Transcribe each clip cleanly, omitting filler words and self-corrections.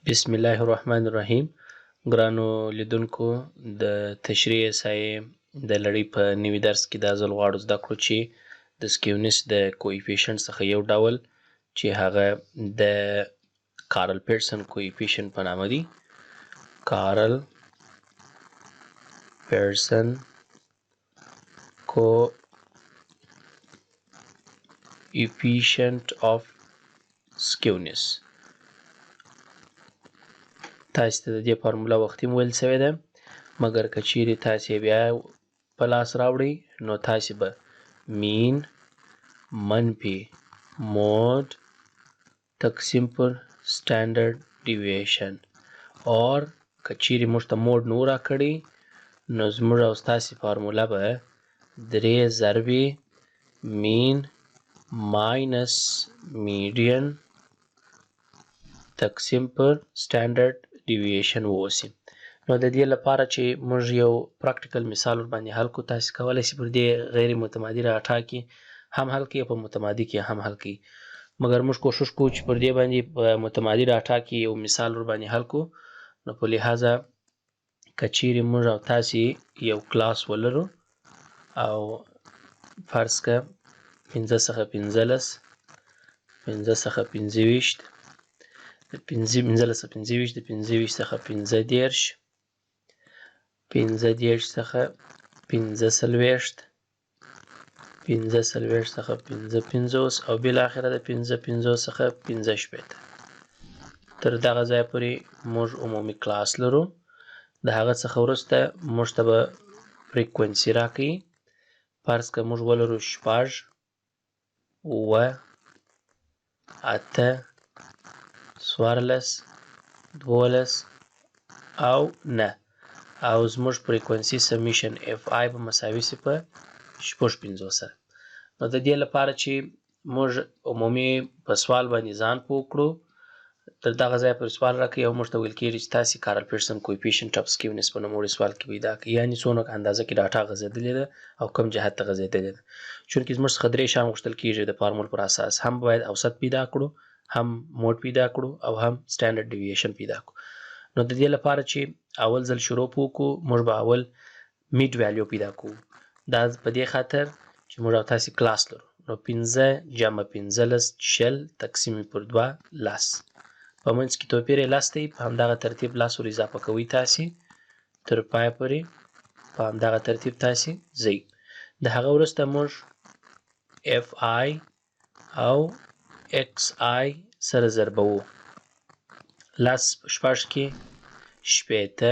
بسم الله الرحمن الرحیم. ګرانو لیدونکو، د تشریح احصایې د لړۍ په نوي درس کې دا ځل غواړو زده کړو چې د skewness د coefficient څخه یو ډول چې هغه د کارل پیرسن coefficient په نامه دی، کارل پیرسن coefficient of skewness. تاسې ته د دې فارموله وختي ویل شوې ده، مګر که چیرې تاسې بیا په لاس راوړئ نو تاسې به mean منفي mode تقسیم پر standard deviation، اور که چیرې موږ ته mode نه راکړی نو زموږ او ستاسې فارموله به درې ضربې mean minus median تقسیم پر standard deviation واوسي. نو د دې لپاره چې موږ یو practical مثال ورباندې حل کړو، تاسې کولی شئ پر دې غیر متمادي data کې هم حل کړئ، په متمادي کې هم حل کړئ، مګر موږ کوشش کوو چې پر دې باندې په متمادي data کې یو مثال ورباندې حل کړو. نو په لحاظه که چیرې موږ او تاسې یو کلاس ولرو او فرض که 5 څخه 15، 5 څخه 25، 15 څخه 25، د 25 څخه 35، 35 څخه 45، 45 څخه 55 او بالاخره د 55 څخه 65، تر دغه ځای پورې موږ عمومي کلاس لرو. د هغه څخه وروسته موږ ته به frequency راکوي. فرض که موږ ولرو 6، 7، 8، 14، 12 او 9، او زموږ frequency summation F i به مساوي سي په 56 سره. نو د دې لپاره چې موږ عمومي په سوال باندې ځان پوه کړو، تر دغه ځای پورې سوال راکوي او موږ ته ویل کېږي چې تاسې کارل پیرسن coefficient of skewness په نوموړي سوال کې پیدا کړئ، یعنې څونه اندازه کې data غځېدلې ده او کوم جهت ته غځېدلې ده. چونکې زموږ څخه درې شیان غوښتل کېږي د فارمول پر اساس، هم باید اوسط پیدا کړو، هم mode پیدا کړو او هم standard deviation پیدا کړو. نو د دې لپاره چې اول ځل شروع پوه کړو، موږ به اول mid value پیدا کوو. دا په دې خاطر چې موږ او تاسې کلاس لرو، نو 5 جمع 15 20 تقسیم پر 2 لس، په منځ کې توپیر یې لس دی. په همدغه ترتیب لس ور اضافه کوئ تاسې تر پایه پورې، په همدغه ترتیب تاسې ځئ. د هغه وروسته موږ F i او X i سره ضربوو. لس په 6 کې 60،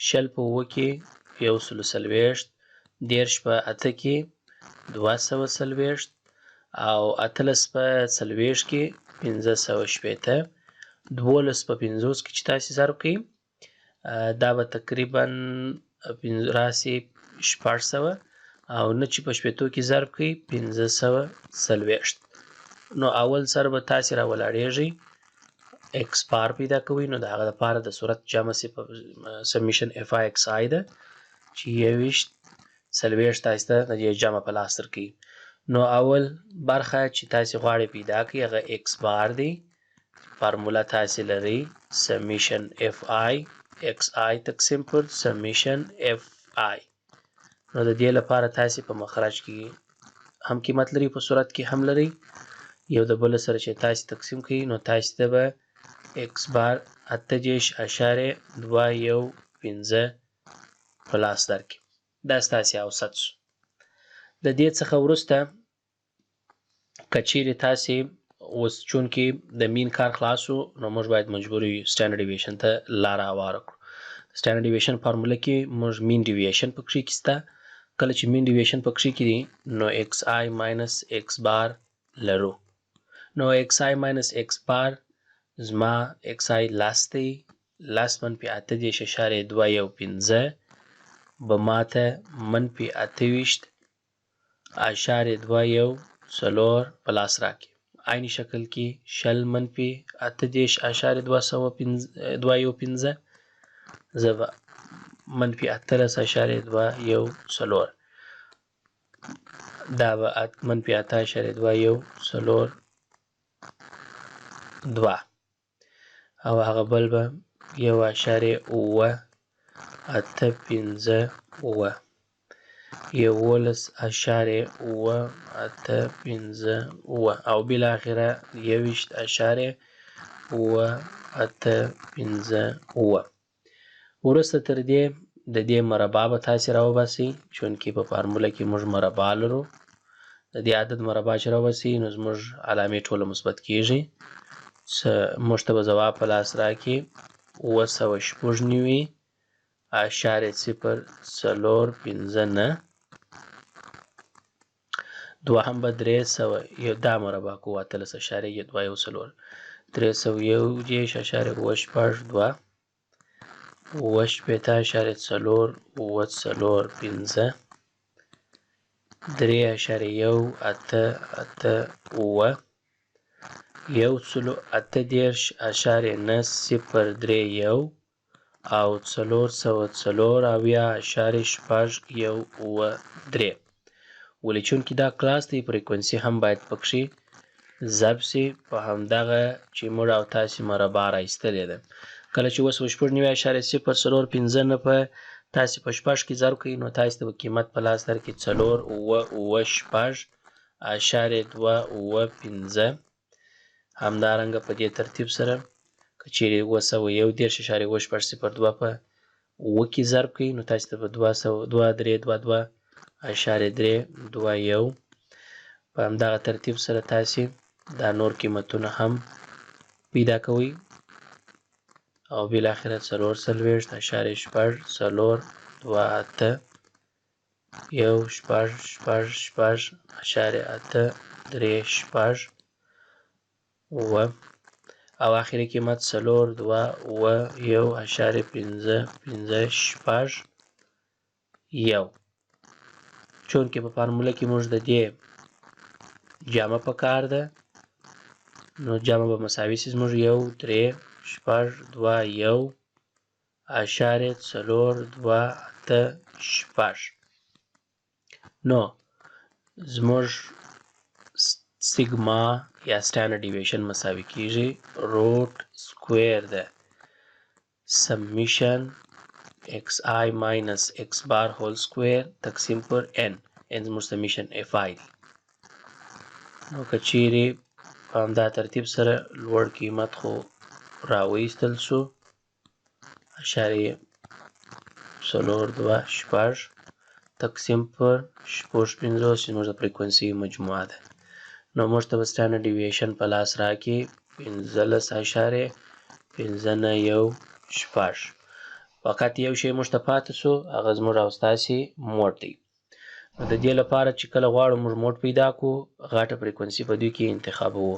20 په 7 کې 140، 30 په 8 کې 240 او 18 په 40 کې 560، 12 په 50 کې چې تاسې ضرب کړئ دا به تقریبا راسي 600، او نه چې په 60 کې ضرب کړئ 540. نو اول سر به تاسې راولاړېږئ، X bar پیدا کوئ. نو د هغه دپاره د صورت جمع سي په summation F i X i ده چې 21 40 تاسې ته د دې جمع په لاس درکوي. نو اول برخه چې تاسې غواړئ پیدا کړئ هغه X bar دی. فارموله تاسې لرئ summation F i X i تقسیم پر summation F i. نو د دې لپاره تاسې په مخرج کې هم قیمت لرئ، په صورت کې هم لرئ، یو د بل سره چې تاسې تقسیم کړئ نو تاسې ته به X bar 38.215 په لاس درکړي. دا ستاسې اوسط شو. د دې څخه وروسته که چیرې تاسې اوس چونکې د mean کار خلاص شو، نو موږ باید مجبور یو standard deviation ته لاره هواره کړو. standard deviation فارموله کې موږ mean deviation پکښې کې شته. کله چې mean deviation پکښې کې دی نو X i minus X bar لرو. نو X i minus X bar زما X i لس دی، لس منفي 38.215 به ماته منفي 28.214 په لاس راکړي. عین شکل کې 20 منفي 38.215 زه به منفي 18.214، دا به منفي 8.214 2. او هغه بل به 1.785، 11.785 او بالاخره 21.785. وروسته تر دې د دې مربع به تاسې راوباسئ، چونکې په فارموله کې موږ مربع لرو. د دې عدد مربع چې راوباسئ نو زموږ علامې ټوله مثبت کیږي. موږ ته به ځواب په لاس راکړي 796.0459. دوهم به 300 یو دا مربع کو 18.214، 331.762، 67.445، 3.1887، 138.9031 او 474.6173. ولې چونکې دا کلاس دی فریکونسي هم باید پکښې ضرب سي په همدغه چې موږ او تاسې مربع را ایستلې ده. کله چې 796.0459 په تاسې په شپږ کې ضرب کړئ نو تاسې ته به قیمت په لاس درکړي 4776.275. همدارنګه په دې ترتیب سره که چیرې 731.7602 په اووه کې ضرب کړئ نو تاسې ته به 22322.321. په همدغه ترتیب سره تاسې دا نور قیمتونه هم پیدا کوئ او بالاخره 44.6428، 1666.836 او آخري قیمت 4271.5561. چونکې په فارموله کې موږ د دې جمع په کار ده نو جمع به مساوي سي زموږ 13621.4286. نو زموږ سیګما یا standard deviation مساوي کیږي root square ده summation xi minus x bar whole square تقسیم پر n، n زموږ summation fi دی. نو که چیرې په همدا ترتیب سره لوړ قیمت خو راویستل سو 0.426 تقسیم پر 56 چې زموږ د فریکونسي مجموعه ده. نو موږ ته به standard deviation په لاس راکړي 15.596. فقط یو شی موږ ته پاتې سو هغه زموږ او ستاسې mode دی. نو د دې لپاره چې کله غواړو موږ mode پیدا کړو غټه فریکونسي په دوی کې انتخابوو.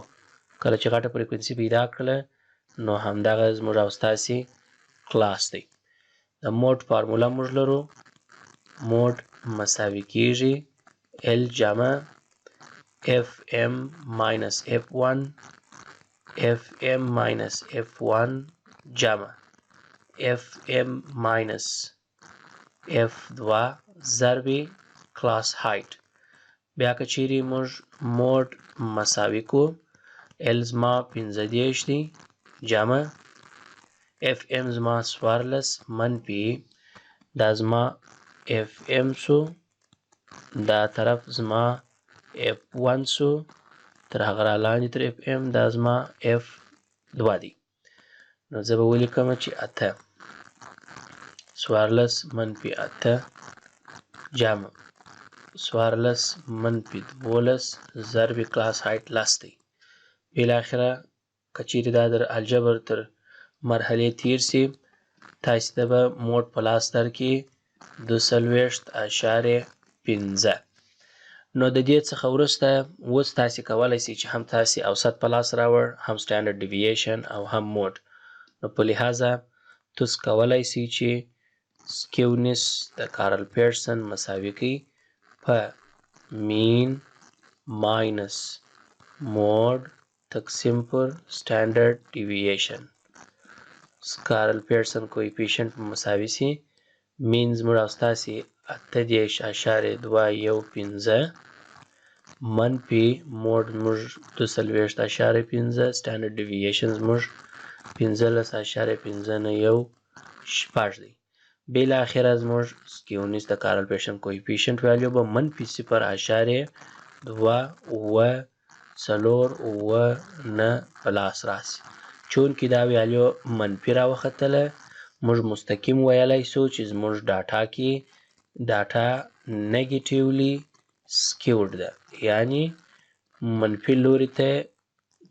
کله چې غټه فریکونسي پیدا کړله نو همدغه زموږ او ستاسې کلاس دی. د mode فارموله موږ لرو، mode مساوي کیږي L جمع fm minus f1 fm minus f1 جمع fm minus f2 ضرب class height. بیا که چیرې موږ mode مساوي کو L زما 35 دی جمع fm زما 14 منفي دا زما fm سو دا طرف زما f1 سو تر هغه را لاندې تر fm دا زما f2 دی. نو زه به ولیکم چې اته 14 منفي اته جمع 14 منفي 12 ضرب class height لس دی. بالاخره که چیرې دا در الجبر تر مرحلې تیر سي تاسې ته به mode په لاس درکړي 42.5. نو د دې څخه وروسته اوس تاسې کولی سئ چې هم تاسې اوسط په لاس راوړ، هم standard deviation او هم mode. نو په لحاظه تاسو کولی سئ چې skewness د کارل پیرسن مساوي کړئ په mean minus mode تقسیم پر standard deviation. کارل پیرسن coefficient مساوي سي mean زموږ او ستاسې 38.215 منفي mode زموږ 42.5 standard deviation زموږ 15.5 91 شپږ دی. بالاخره زموږ skewness د correlation coefficient value به منفي 0.27479 په لاس راسي. چونکې دا value منفي راوختله، موږ مستقیم ویلای سو چې زموږ data کې data negatively skewed ده، یعنی منفي لوري ته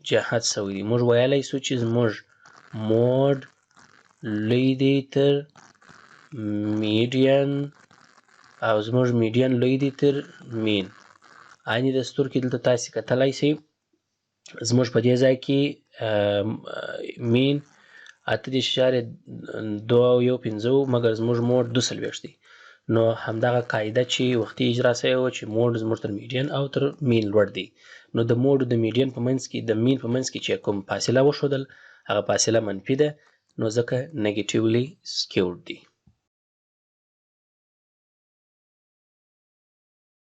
جهت سوی دی. موږ ویلای سو چې زموږ mode لوی دی تر median او زموږ median لوی دی تر mean. عین دستور کې دلته تاسې کتلای سئ، زموږ په دې ځای کې mean 38.215، مګر زموږ mode 42 دی. نو همدغه قاعده چې وختي اجرا سوې وه چې mode زموږ تر median او تر mean لوړ دی، نو د mode د median په منځ کې، د mean په منځ کې چې کوم فاصله وښودل، هغه فاصله منفي ده، نو ځکه negatively skewed دی.